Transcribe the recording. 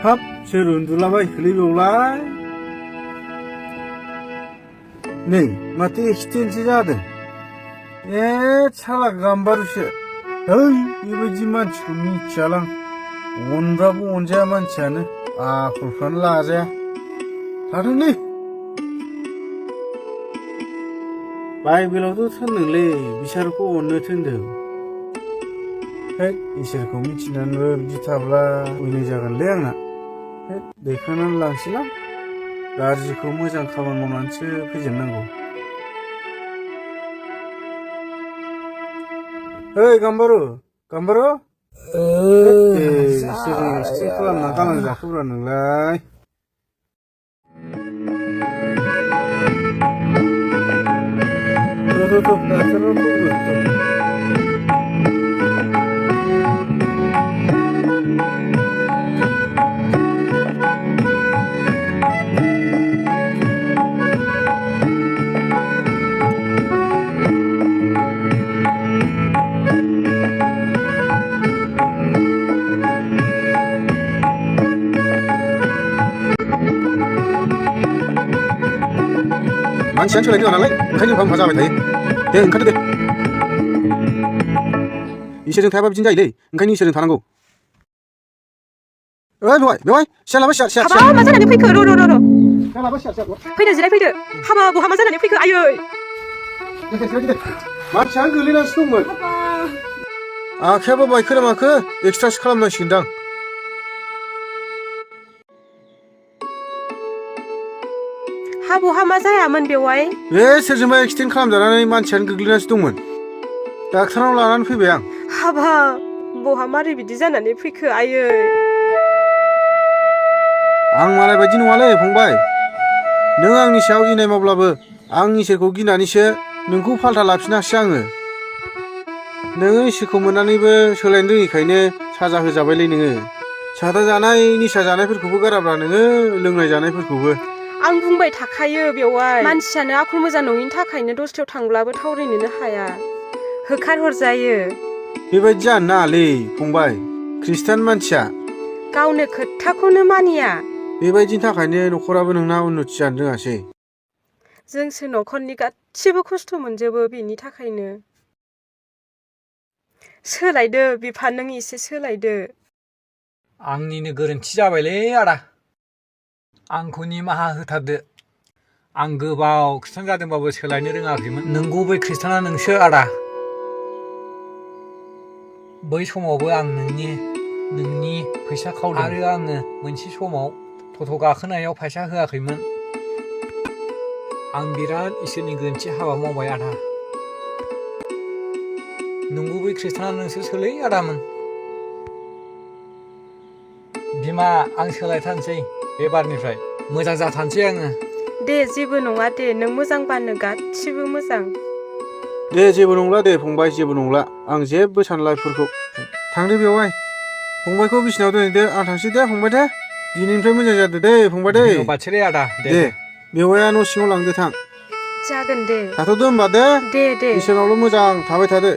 हाब सोर उन्दुलाबाय खोलैबावलाय नै माथो एक्सिडेन्टसो जादों साला गाम्बारुसो है बेबायदि मानसिखौ मिथियालां अनबाबो अनजाया मानसियानो आखलफ्रानो लाजाया थाथोंलै बाइबेलावथ' थोनदोंलै बिसोरखौ अननो थोनदों इसोरखौ मिथिनानैबो बिदि थाब्ला उइनाय जागोनलै आंना दैखांनानै लांसैलां गाज्रिखौ मोजां खामानि मावनानैसो फेजेननांगौ ओइ गाम्बारु गाम्बारु इसोर एक्सिडेन्ट खालामना गालां जाखोब्रा नोंलाय मानसियानो सोलायनो रोङा नालाय ओंखायनो उफा जाबाय थायो दे ओंखारदो दे इसोरजों थायाबा बिदिनो जायोलै ओंखायनो इसोरजों थानांगौ ओइ बेवाय सियार लाबो सियार हाबा मा जानानै फैखो र' सियार लाबो सियार फैदो जिरायफैदो हाबा बहा मा जानानै फैखो आयै मानसियानो गोलैनानैसो दंमोन आखायाबो बायखो ना माखो एक्सट्रासो खालामनांसिगोनदां हा बहा मा जायामोन बेवाय सोरजोंबा एक्सिडेन्ट खालामजानानै मानसियानो गोग्लैनानैसो दंमोन डाक्टारनाव लानानै फैबाय आं हाबा बहा मारै बिदि जानानै फैखो आयै आं मालाय बायदि नङालै फंबाय नों आंनि सायाव इनाय मावब्लाबो आं इसोरखौ गिनानैसो नोंखौ फाल्था लाफिनासै आङो नोङो इसोरखौ मोननानैबो सोलायनो रोङिखायनो साजा होजाबायलै नोङो सादा जानाय निसा जानायफोरखौबो गाराब्रा नोङो लोंनाय जानायफोरखौबो आं बुंबाय थाखायो बेवाय मानसियानो आखल मोजां नङिनि थाखायनो दस्रायाव थांब्लाबो थावरिनोनो हाया होखारहरजायो बेबायदि जानो नाङालै फंबाय ख्रिस्टान मानसिया गावनो खोथाखौनो मानिया बेबायदिनि थाखायनो न'खराबो नोंना उन्नति जानो रोङासै जोंसो न'खरनि गासिबो खस्थ' मोनजोबो बेनि थाखायनो सोलायदो बिफा नों एसे सोलायदो आंनिनो गोरोन्थि जाबायलै आदा आंखौ निमाहा होथारदो आं गोबाव खृष्टान जादोंबाबो सोलायनो रोङाखैमोन नंगुबै खृष्टाना नोंसो आदा बै समावबो आं नोंनि फैसा खावदों आरो आङो मोनसे समाव टट' गाखोनायाव फैसा होआखैमोन आं बिराद इसोरनि गोरोन्थि हाबा मावबाय आदा नंगुबै खृष्टाना नोंसोरसोलै आदामोन बिमा आं सोलायथारनोसै एबारनिफ्राय मोजां जाथारनोसै आङो दे जेबो नङा दे नों मोजांबानो गासिबो मोजां दे जेबो नंला दे फंबाय जेबो नंला आं जेबो सानला बेफोरखौ थांदो बेवहाय फंबायखौ बिसिनाव दोनहैदो आं थांसै दे फंबाय दे दिनैनिफ्राय मोजां जादो दे फंबाय दे बाथ्राय आदा दे बेवाया न' सिङाव लांदो थां जागोन दे थाथ'दो होमबा दे दे इसोरनावल' मोजां थाबाय थादो